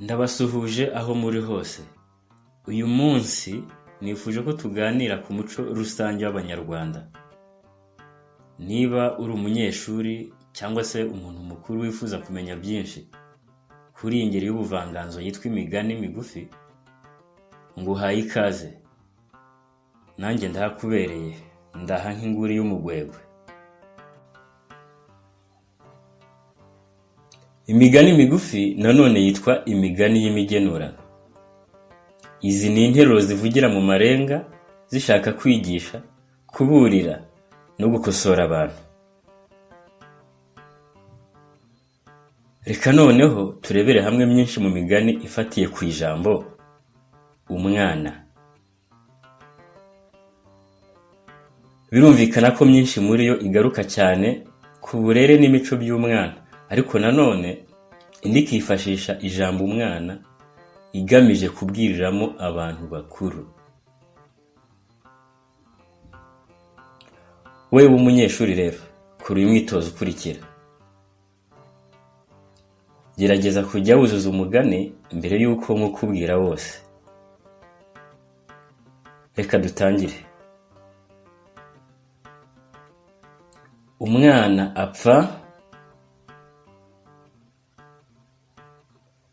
Ndabasuhuje aho muri hose. Uyu munsi nifuje ko tuganira ku muco rusange w'Abanyarwanda. Niba uri umunyeshuri cyangwa se umuntu mukuru wifuza kumenya byinshi kuri iyi ngeri y'ubuvanganzo yitwa imigani migufi, nguhaye ikaze. Nanjye ndahakubereye, ndaha nk'inguri y'umugwegwe. Imigani migufi nanone yitwa imigani y'imigenurano. Izi ni interuro zivugira mu marenga zishaka kwigisha, kuburira no gukosora abantu. Reka noneho turebere hamwe myinshi mu migani ifatiye ku ijambo umwana. Birumvikana ko myinshi muri yo igaruka cyane ku burere n'imico by'umwana, ariko nanone indi ikifashisha ijambo umwana igamije kubwiriramo abantu bakuru. Wowe w'umunyeshuri rero, kora uyu mwitozo ukurikira. Gerageza kujya wuzuza umugani mbere y'uko nkukubwira wose. Reka dutangire. Umwana apfa,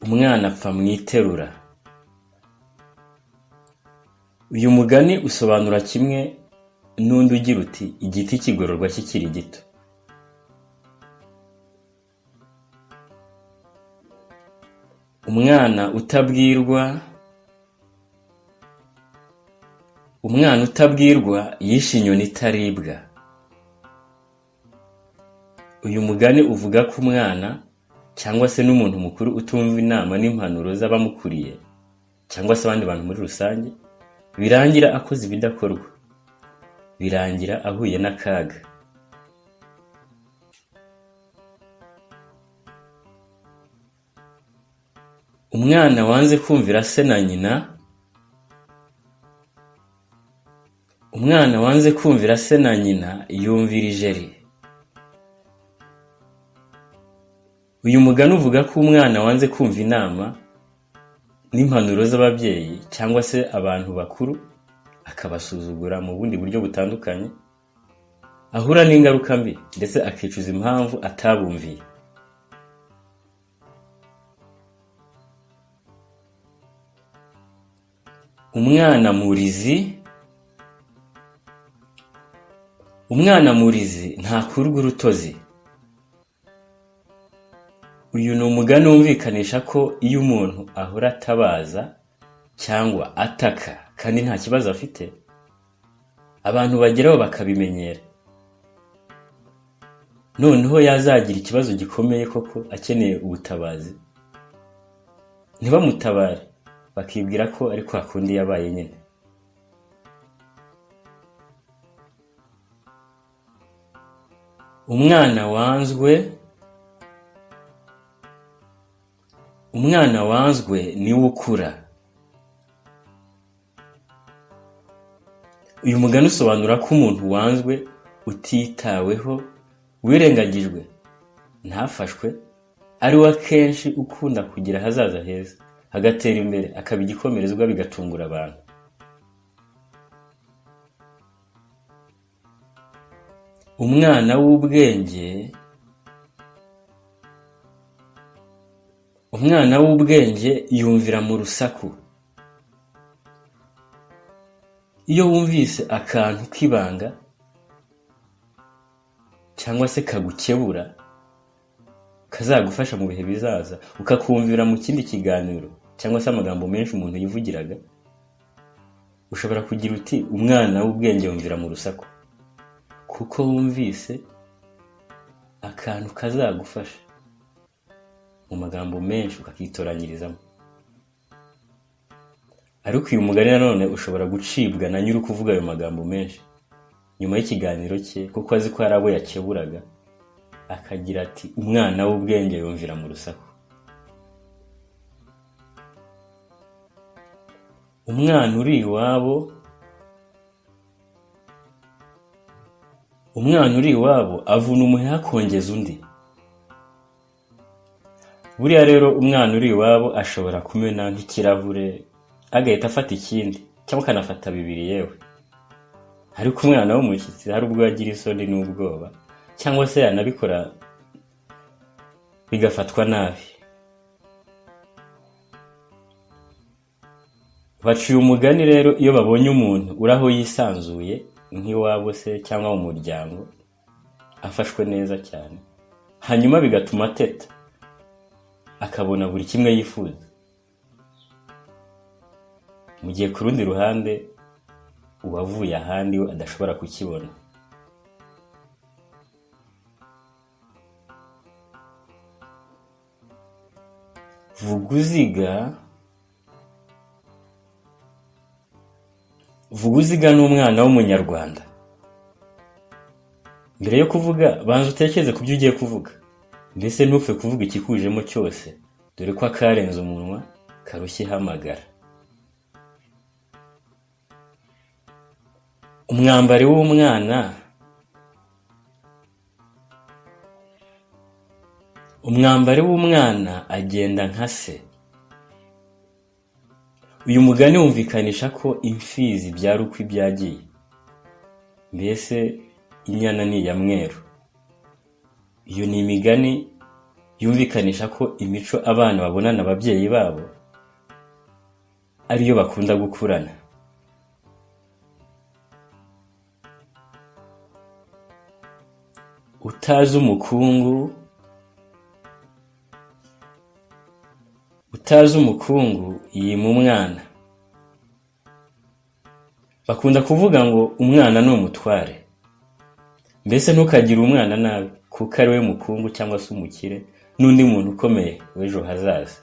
umwana apfa mu iterura. Uyu mugani usobanura kimwe n'undi ugira uti igiti kigororwa kikiri gito. Umwana utabwirwa, umwana utabwirwa yishe inyoni itaribwa. Uyu mugani uvuga ko umwana cyangwa se n'umuntu mukuru utumva inama n'impanuro z'abamukuriye cyangwa se abandi bantu muri rusange, birangira akoze ibidakorwa, birangira ahuye n'akaga. Umwana wanze kumvira se na nyina, umwana wanze kumvira se na nyina yumvira ijeri. Uyu mugani uvuga ko umwana wanze kumva inama n'impanuro z'ababyeyi cyangwa se abantu bakuru, akabasuzugura mu bundi buryo butandukanye, ahura n'ingaruka mbi ndetse akicuza impamvu atabumviye. Umwana murizi, umwana murizi ntakurwa urutozi. Uyu ni umugani wumvikanisha ko iyo umuntu ahora atabaza cyangwa ataka kandi nta kibazo afite, abantu bageraho bakabimenyera. Noneho yazagira ikibazo gikomeye koko akeneye ubutabazi, ntibamutabare, bakibwira ko ari kwa kundi yabaye nyine. Umwana wanzwe, umwana wanzwe niwe ukura. Uyu mugani usobanura ko umuntu wanzwe, utitaweho, wirengagijwe, ntafashwe, ari we akenshi ukunda kugira ahazaza heza, agatera imbere, akaba igikomerezwa bigatungura abantu. Umwana w'ubwenge, umwana w'ubwenge yumvira mu rusaku. Iyo wumvise akantu k'ibanga cyangwa se kagukebura, kazagufasha mu bihe bizaza, ukakumvira mu kindi kiganiro cyangwa se amagambo menshi umuntu yivugiraga, ushobora kugira uti umwana w'ubwenge yumvira mu rusaku, kuko wumvise akantu kazagufasha mu magambo menshi ukakitoranyirizamo. Ariko uyu mugani nanone ushobora gucibwa na nyiri ukuvuga ayo magambo menshi nyuma y'ikiganiro cye, kuko azi ko hari abo yakeburaga, akagira ati umwana w'ubwenge yumvira mu rusaku. Umwana uri iwabo, umwana uri iwabo avuna umuheha akongeza undi. Buriya rero umwana uri iwabo ashobora kumena nk'ikirahure agahita afata ikindi cyangwa akanafata bibiri yewe. Ariko umwana w'umushyitsi hari ubwo agira isoni n'ubwoba, cyangwa se yanabikora bigafatwa nabi. Baciye umugani rero iyo babonye umuntu uri aho yisanzuye nk'iwabo se cyangwa mu muryango afashwe neza cyane, hanyuma bigatuma ateta akabona buri kimwe yifuza. Mu gihe ku rundi ruhande uwavuye ahandi we adashobora kukibona. Vuguziga ni umwana w'umunyarwanda. Mbere yo kuvuga banza utekereze ku byo ugiye kuvuga, mbese ntupfe kuvuga ikikujemo cyose, dore ko akarenze umunwa karushya ihamagara. Umwambari w'umwana agenda nka se. Uyu mugani wumvikanisha ko imfizi ibyara uko ibyagiye, mbese inyana ni iya mweru. Iyo ni imigani yumvikanisha ko imico abana babonana ababyeyi babo ariyo bakunda gukurana. Utazi umukungu yima umwana. Bakunda kuvuga ngo umwana ni umutware. Mbese ntukagire umwana nabi kuko ari we mukungu cyangwa se umukire n'undi muntu ukomeye w'ejo hazaza.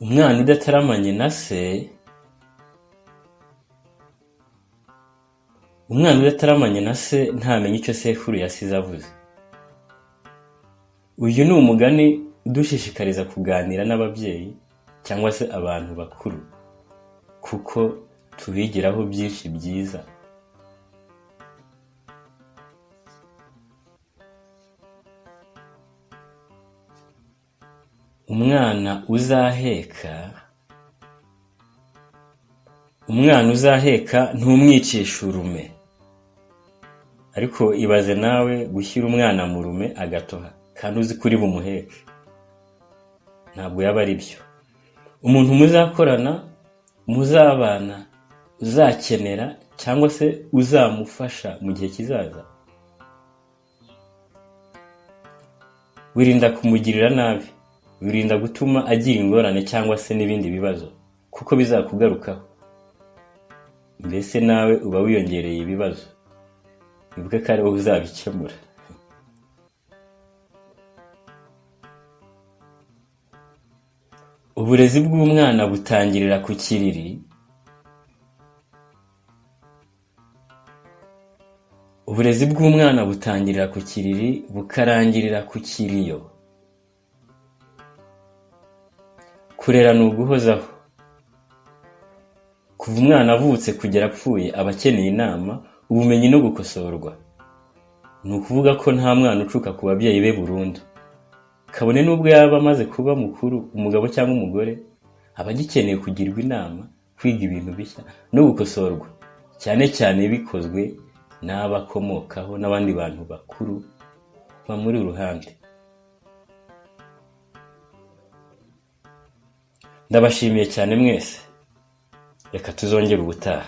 Umwana udataramanye na se ntamenya icyo sekuru yasize avuze. Uyu ni umugani udushishikariza kuganira n'ababyeyi cyangwa se abantu bakuru, kuko tubigiraho byinshi byiza. Umwana uzaheka ntumwicisha urume. Ariko ibaze nawe gushyira umwana mu rume agatoha kandi uzi ko uri bumuheke, ntabwo yaba ari byo. Umuntu muzakorana, muzabana, uzakenera cyangwa se uzamufasha mu gihe kizaza, wirinda kumugirira nabi, wirinda gutuma agira ingorane cyangwa se n'ibindi bibazo kuko bizakugarukaho. Mbese nawe uba wiyongereye ibibazo, wibuke ko ari wowe uzabikemura. Uburezi bw'umwana butangirira ku kiriri. Uburezi bw'umwana butangirira ku kiriri bukarangirira ku kiriyo. Kurera ni uguhozaho. Kuva umwana avutse kugera apfuye aba akeneye inama, ubumenyi no gukosorwa. Ni ukuvuga ko nta mwana ucuka ku babyeyi be burundu. Kabone n'ubwo yaba amaze kuba mukuru, umugabo cyangwa umugore, aba agikeneye kugirwa inama, kwiga ibintu bishya no gukosorwa, cyane cyane bikozwe n'abakomokaho n'abandi bantu bakuru bamuri iruhande. Ndabashimiye cyane mwese, reka tuzongere ubutaha.